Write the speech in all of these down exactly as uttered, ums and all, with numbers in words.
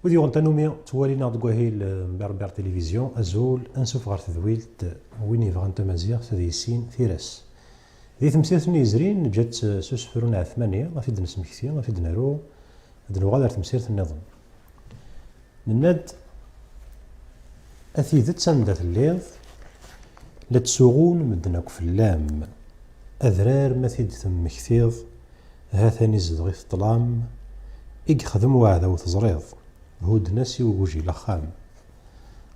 Wid yuɣen tanumi ttwalin-aɣ deg wahil n Berber Télévision, azul, ansuf ɣer tedwilt, win yebɣan tamaziɣt ad yissin tira-s. Di temsirt-nni yezrin, neǧǧa-tt s usefru n Ɛetmani, ad t-id-nesmekti, ad t-id-naru, ad nuɣal ar temsirt nniḍen. Nenna-d, a tidet anda telliḍ, la ttsuɣun medden akk fell-am. Adrar ma t-id-temmektiḍ, ha-t-an izdeɣ-it ṭṭlam, i yexdem uɛdaw teẓriḍ, hudden-as i ugujil axxam.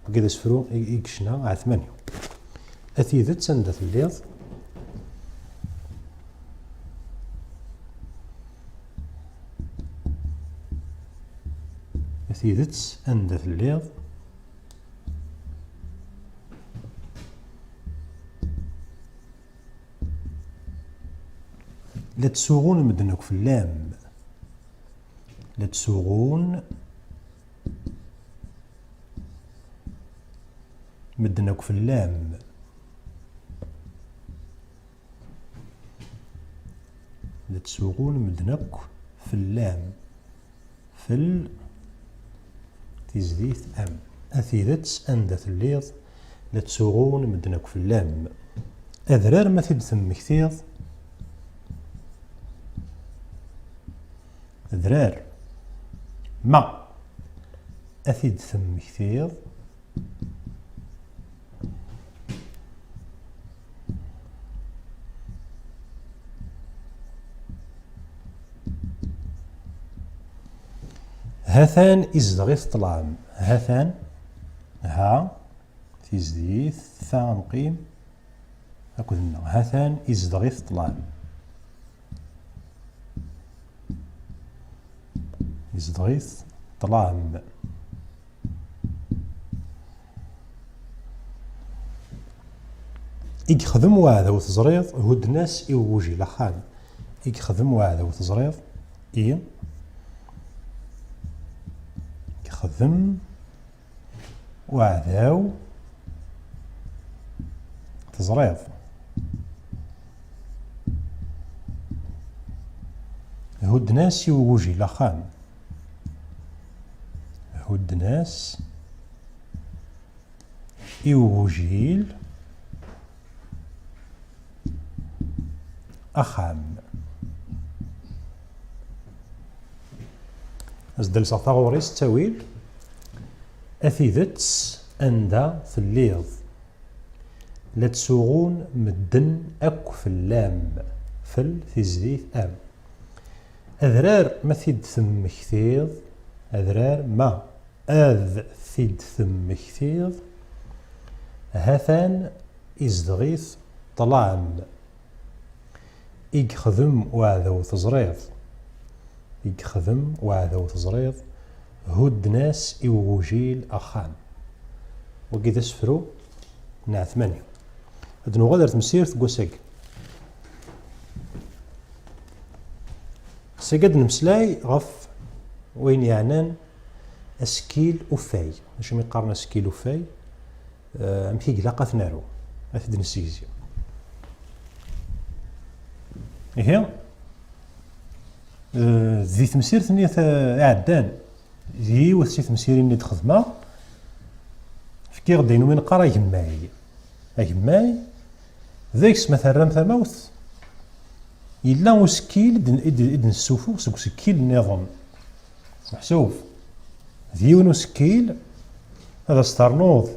Wagi d asefru i, i yecna Ɛetmani. A tidet anda telliḍ, a tidet anda telliḍ, la ttsuɣun medden akk fell-am. La ttsuɣun medden akk fell-am. La ttsuɣun medden akk fell-am. Fel tizdit am. A tidet anda telliḍ, la ttsuɣun medden akk fell-am. Adrar ma t-id-temmektiḍ, adrar ma a t-id-temmektiḍ, ha-t-an izdeɣ-it ṭṭlam. Ha-t-an, ha, tizdit, ta amqim, akked nneɣ. Ha-t-an izdeɣ-it ṭṭlam. Izdeɣ-it ṭṭlam. I yexdem uɛdaw teẓriḍ, hudden-as i ugujil axxam. I yexdem uɛdaw teẓriḍ, i yexdem uɛdaw teẓriḍ. Hudden-as i ugujil axxam. Hudden-as i ugujil axxam. As-d-alseɣ taɣuri s ttawil. A tidet anda telliḍ, la ttsuɣun medden akk fell-am. Fel tizdit am. Adrar ma t-id-temmektiḍ, adrar ma ad t-id-temmektiḍ, ha-t-an izdeɣ-it ṭṭlam. I yexdem uɛdaw teẓriḍ, i yexdem uɛdaw teẓriḍ, hudden-as i ugujil axxam. Wagi d asefru n Ɛetmani. Ad nuɣal ar temsirt n wass-agi. Seg ad nemmeslay ɣef wayen yeɛnan asekkil uffay. D acu mi qqaren asekkil uffay? Eh, amek i ilaq ad t-naru, ad t-id-nessegzi. Ihi, eh, di temsirt-nni ta-, iɛeddan, d yiwet si temsirin i d-xedmeɣ, fkiɣ-d ayen umi neqqar agemmay. Agemmay, deg-s ma terram tamawt, yella usekkil i d-, i d-, i d-nessufuɣ seg usekkil nniḍen. Meḥsub, d yiwen usekkil, ad as-ternuḍ,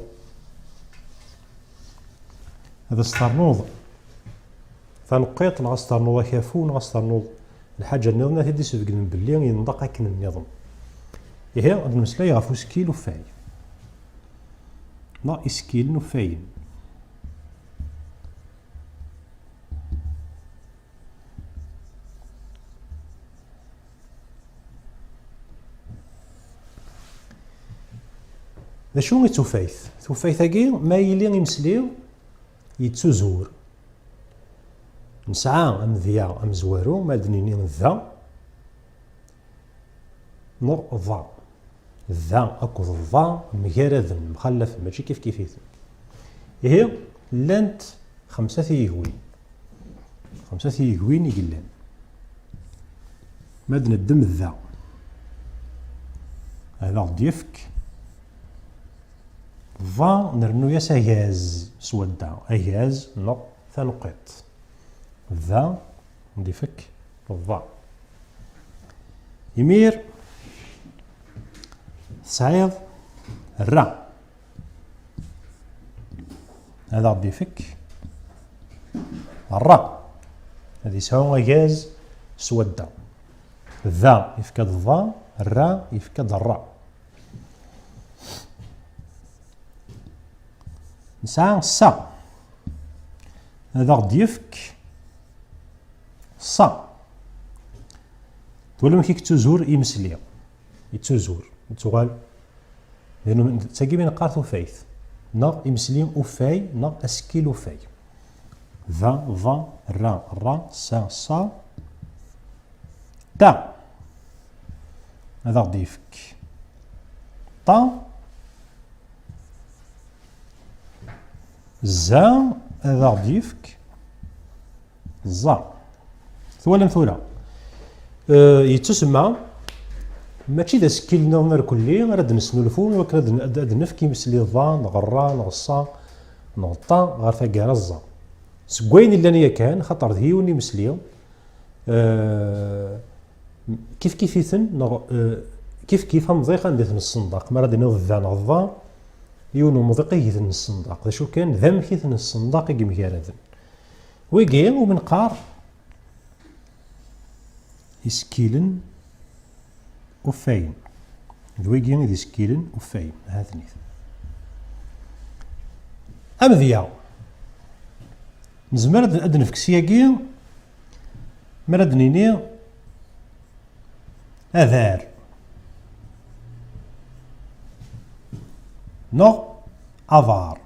ad as-ternuḍ taneqqiṭ, neɣ ad as-ternuḍ akafu, neɣ ad as-ternuḍ lḥaǧa nniḍen, ad t-id-isbegnen belli yenḍaq akken nniḍen. Ihi, ad nemmeslay ɣef usekkil uffay, neɣ isekkilen uffayen. D acu i d tufayt? Tufayt-agi, ma yili imesli yettuzur. Nesɛa amedya amezwaru, ma ad d-nini da, neɣ ḍa. Da akked ḍa mgaraden, mxallafen, mačči kifkif-iten. Ihi, llant xemsa tiyegwin. Xemsa tiyegwin i yellan. Ma d-neddem da. Ad aɣ-d-yefk ḍa, nernu-yas agaz s wadda, agaz neɣ taneqqiṭ. Da, ad d-ifek ḍa. Imir, tesɛiḍ ra. Ad aɣ-d-ifek ra. Ad yesɛu agaz s wadda. Da, yefka-d ḍa, ra, yefka-d ra. Nesɛa sa. Ad aɣ-d-yefk sa. Twala amek i yettuzur imesli. Yettuzur. Yettuɣal. D tagi mi neqqar tufayt. Neɣ imesli ufay, neɣ asekkil ufay. Da, ḍa, ra, ra, sa, sa. Ta. Ad aɣ-d-yefk ṭa. Za. Ad aɣ-d-yefk ẓa. Twalam tura? Eh, yettusemma mačči d asekkil nniḍen irkelli ara d-nesnulfu i wakken ad n-, ad, ad nefk imesli ḍa neɣ ra neɣ ṣa neɣ ṭa ɣer taggara ẓa. Seg wayen illan yakan, xaṭer d yiwen imesli, eh, kif kif-iten, neɣ, eh, kif kif amḍiq anda i ten-nessenḍaq. Mi ara d-tiniḍ da neɣ ḍa, yiwen umḍiq i ten-nessenḍaq. D acu kan, d amek i ten-nessenḍaq i yemgaraden. Wigi umi neqqar isekkilen uffayen. D wigi i d isekkilen uffayen. Ha-ten-it. Amedya. Nezmer ad, ad nefk syagi, mi ara d-nini adar neɣ aḍar.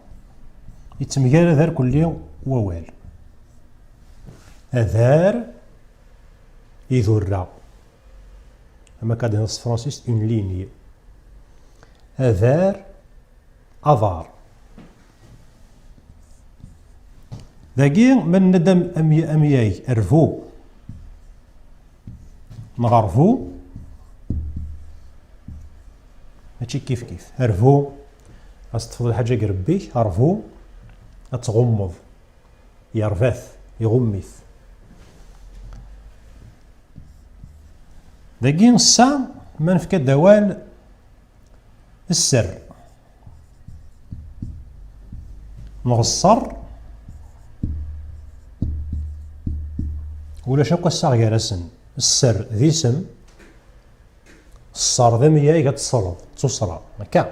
Yettemgarad irkelli wawal. Adar, idurra. Am akka d-nini s tefransist, une ligne. Adar, aḍar. Dagi, ma nenna-d am-, am-, amyag, rbu neɣ rbu, mačči kif kif. Rbu, ad teṭṭfeḍ lḥaǧa deg rebbi-k, rbu, ad tɣummeḍ. Yerba-t, iɣumm-it. Dagi, ssa, ma nefka-d awal, sser neɣ ṣṣer, ulac akk assaɣ gar-asen. Sser d isem, ṣṣer d amyag ad t-tesreḍ, d tuṣṣra. Akka,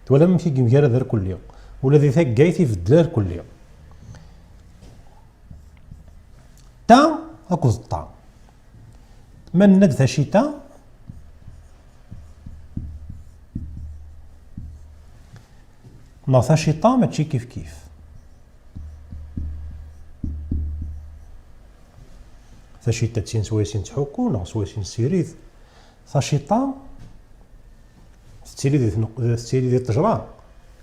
twalam amek i yemgarad irkelli? Ula di taggayt ibeddel irkelli. Ta akked ṭa. Ma nenna-d tacita neɣ taciṭa, mačči kif kif. Taciṭa d tin swayes i nettḥukku neɣ swayes i nessirid. Taciṭa tettili di tneq-, tettili di ṭṭejra,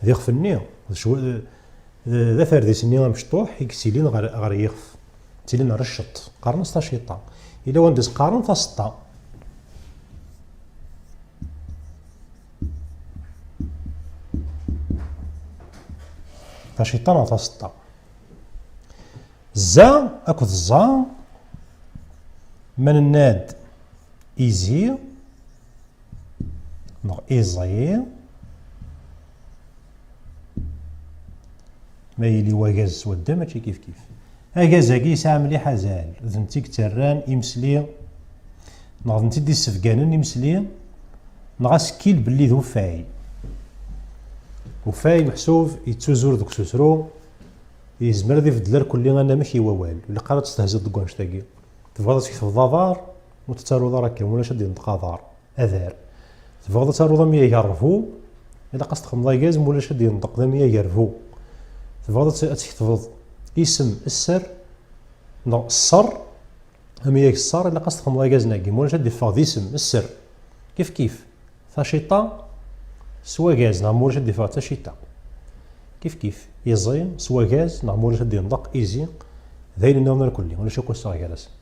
d ixef-nni, d cwi-, d, d aferdis-nni amecṭuḥ i yettilin ɣer, ɣer yixef. Ttilin ɣer cceṭ. Qqaren-as taciṭa. Yella wanda s-qqaren taseṭṭa. Taciṭa neɣ taseṭṭa. Za akked ẓa, ma nenna-d izi neɣ iẓi, ma yili wagaz s wadda, mačči kif kif. Agaz-agi yesɛa mliḥ azal, d netta i yettarran imesli, neɣ d netta i d-issebganen imesli, neɣ asekkil belli d ufay. Ufay meḥsub yettuzur deg ususru, yezmer ad ibeddel irkelli anamek i wawal. Ilaq ara ad testehziḍ deg wanect-agi. Tebɣiḍ ad tketbeḍ aḍar, ur tettaruḍ ara akka, ulac ad d-yenṭeq aḍar. Adar. Tebɣiḍ ad taruḍ amyag rbu, ilaq ad s-txedmeḍ agaz, ma ulac ad d-yenṭeq d amyag rbu. Tebɣiḍ ad t-, ad tketbeḍ isem sser, neɣ sser, amyag sser, ilaq ad s-txedmeḍ agaz-nagi, ma ulac ad d-iffeɣ d isem sser. Kif kif. Taciṭa s wagaz, neɣ ma ulac ad d-iffeɣ d taciṭa. Kif kif. Iẓi s wagaz, neɣ ma ulac ad d-yenṭeq izi. D ayen nniḍen irkelli, ulac akk assaɣ gar-asen.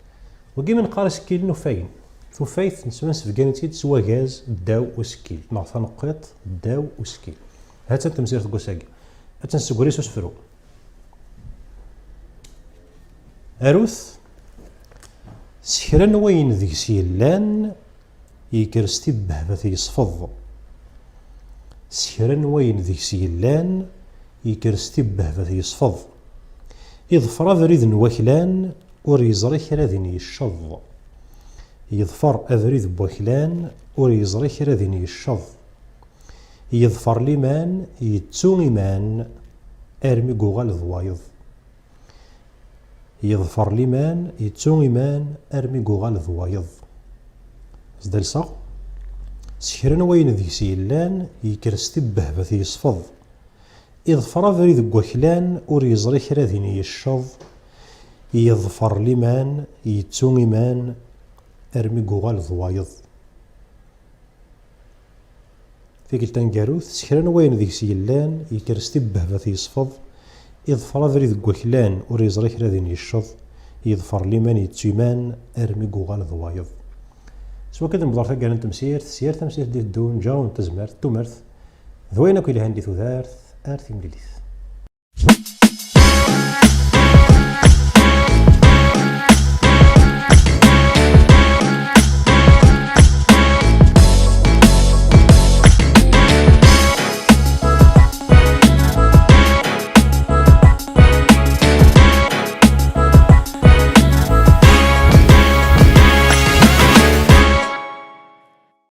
Wagi mi neqqar isekkilen uffayen. Tufayt neswa nsebgan-itt-id s wagaz ddaw usekkil, neɣ taneqqiṭ ddaw usekkil. Ha-tt-an temsirt n wass-agi. Ad tt-nessegri s usefru. Arut: s kra n wayen deg-s yellan, yekker s tibbehbat yesfeḍ. S kra n wayen deg-s yellan, yekker s tibbehbat yesfeḍ. Iḍfer abrid n waklan, ur yeẓri kra din yecceḍ. Yeḍfer abrid n waklan, ur yeẓri kra din yecceḍ. Yeḍfer liman, yettu iman, armi yuɣal d wayeḍ. Yeḍfer liman, yettu iman, armi yuɣal d wayeḍ. Sdalseɣ: s kra n wayen deg-s yellan, yekker s tibbehbat yesfeḍ. Iḍfer abrid deg waklan, ur yeẓri kra din yecceḍ. Yeḍfer liman, yettu iman, armi yuɣal d wayeḍ. Tikkelt taneggarut: s kra n wayen deg-s yellan, yekker s tibbehbat yesfeḍ. Iḍfer abrid deg waklan, ur yeẓri kra din yecceḍ. Yeḍfer liman, yettu iman, armi yuɣal d wayeḍ. S wakka ad newweḍ ɣer taggara n temsirt, s yir tamsirt d-iteddun, ǧaɛun tazmert, tumert, d wayen akk yelhan di tudert. Ar timlilit.